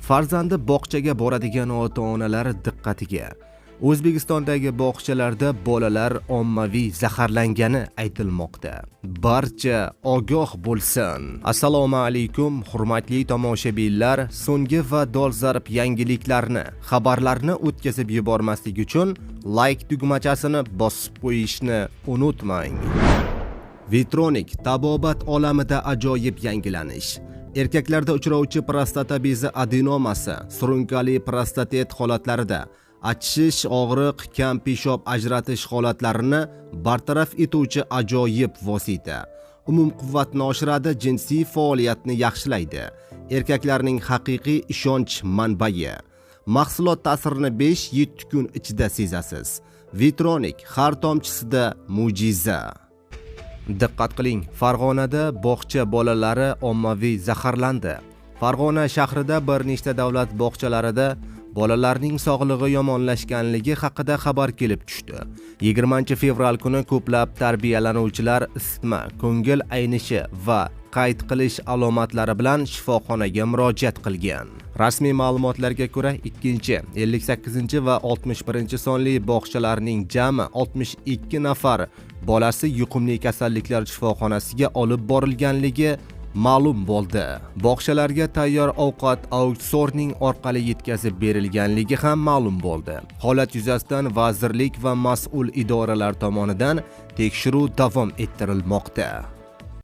Farzandi bog'chaga boradigan ota-onalar diqqatiga. O'zbekistondagi bog'chalarda bolalar ommaviy zaharlangani aytilmoqda. Barcha ogoh bo'lsin. Assalomu alaykum, hurmatli tomoshabinlar. So'nggi va dolzarb yangiliklarni, xabarlarni o'tkazib yubormaslik uchun like tugmachasini bosib qo'yishni unutmang. Vitronik tabobat olamida ajoyib yangilanish. Erkaklarda uchrovchi prostata bezi adenomasi, surunkali prostatit holatlarida achishish, og'riq, kam peshob ajratish holatlarini bartaraf etuvchi ajoyib vosita. Umumquvvatni oshiradi, jinsiy faoliyatni yaxshilaydi. Erkaklarning haqiqiy ishonch manbai. Mahsulot ta'sirini 5-7 kun ichida sezasiz. Vitronik, har tomchisida mo'jiza. Diqqat qiling, Farg'onada bog'cha bolalari ommaviy zaharlandi. Farg'ona shahrida bir nechta davlat bog'chalarida bolalarning sog'lig'i yomonlashganligi haqida xabar kelib tushdi. 20-fevral kuni ko'plab tarbiyalanuvchilar isitma, ko'ngil aynishi va qayt qilish alomatlari bilan shifoxonaga murojaat qilgan. Rasmiy ma'lumotlarga ko'ra, 2, 58 va 61 sonli bog'chalarning jami 62 nafar bolasi yuqumli kasalliklar shifoxonasiga olib borilganligi ma'lum bo'ldi. Bog'chalarga tayyor ovqat autsorsing orqali yetkazib berilganligi ham ma'lum bo'ldi. Holat yuzasidan vazirlik va mas'ul idoralar tomonidan tekshiruv davom ettirilmoqda.